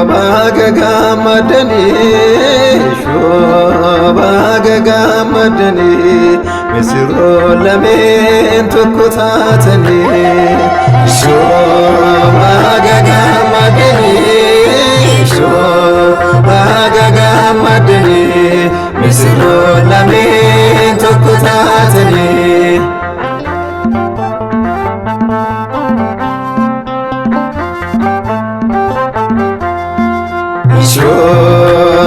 Baga gammadanii, baga gammadanii, misirroo lameen tokko taatanii. Baga gammadanii, baga gammadanii, misirroo lameen tokko taatanii.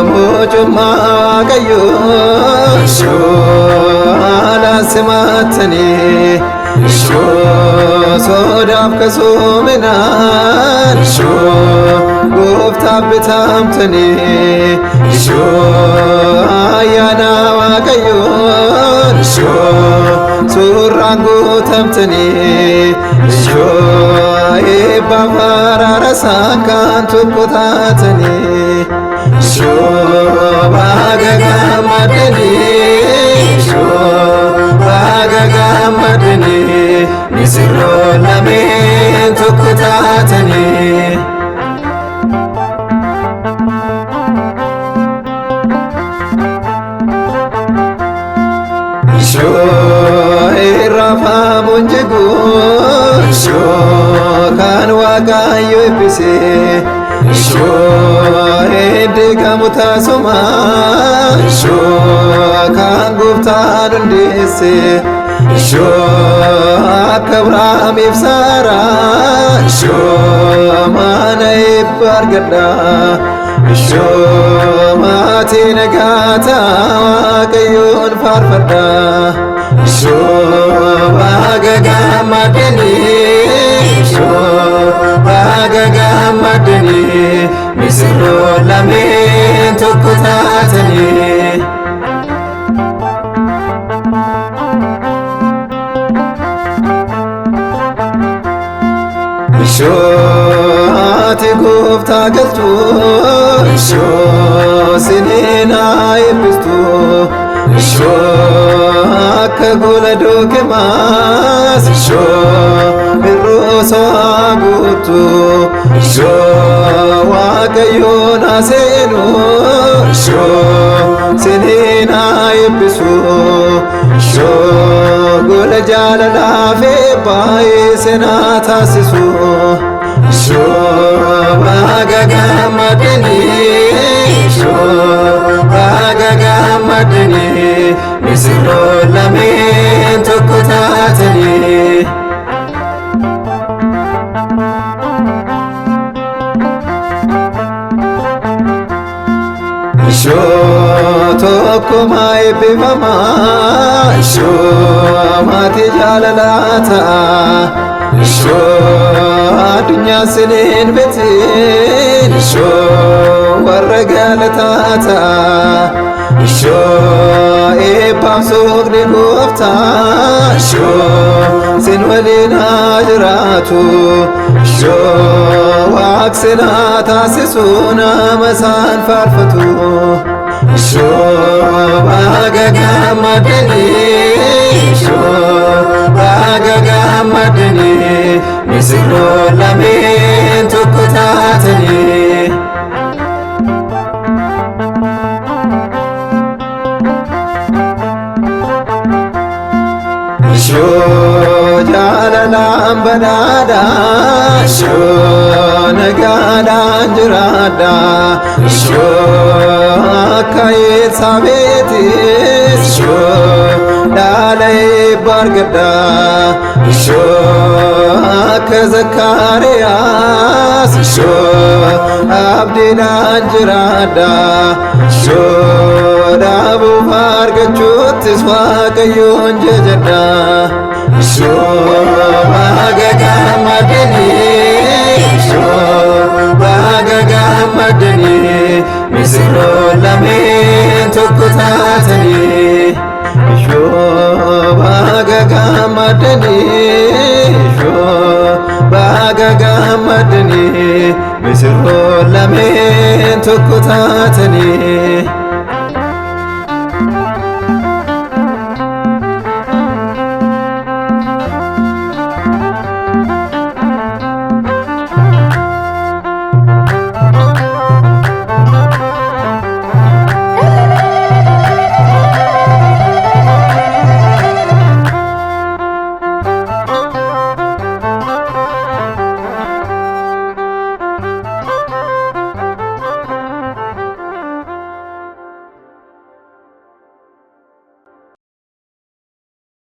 Mucummaa Waaqayyoo haala simattanii, sodaaf kasoominaan gooftaaf bitamtanii, ayyaana Waaqayyoon suurraan guutamtanii, eebbaaf araara isaan kan tokko taatanii. Baga gammadanii, baga gammadanii, misirroo lameen tokko taatanii. Irraafamuun jigu kan Waaqayyo eebbise, hin taasuma kan gooftaan hundeesse, akka Abrahaamiif Saaraa mana eebba argadha. Maatii nagaa ta'a, Waaqayyoon faarfadha. Baga gammadanii, baga gammadanii, misirroo lameen tokko taatanii. Ati gooftaa galtu, siniin haa eebbistu, akka gola dookimaas hir'uusa haa guuttu, Waaqayyoon haa seenu, siniin haa eebbisu, gola jaalalaa fi baay'ee sinaa taasisu. Baga gammadanii, baga gammadanii, misirroo lameen tokko taatanii. Tokkummaa eebbifamaa, maatii jaalalaa ta'a. Addunyaa siniin betiin, warra galataa ta'a. Eebbaaf soqni gooftaa sin waliin haa jiraatu. Waaqsinaa taasisu nama isaan faarfatu. Baga gammadanii, baga gammadanii, misirroo lameen tokko taatanii. Jaalalaan badhaadha, nagaadhaan jiraadha, akka Elsaabeetis dhaala eebba argadha, akka Zakkaariyaas abdiidhaan jiraadha, dhaabuuf argachuuttis Waaqayyoon jajadha. Baga gammadanii, Baga gammaddanii shoo, baga gammaddanii, misirroo lameen tokko taatanii.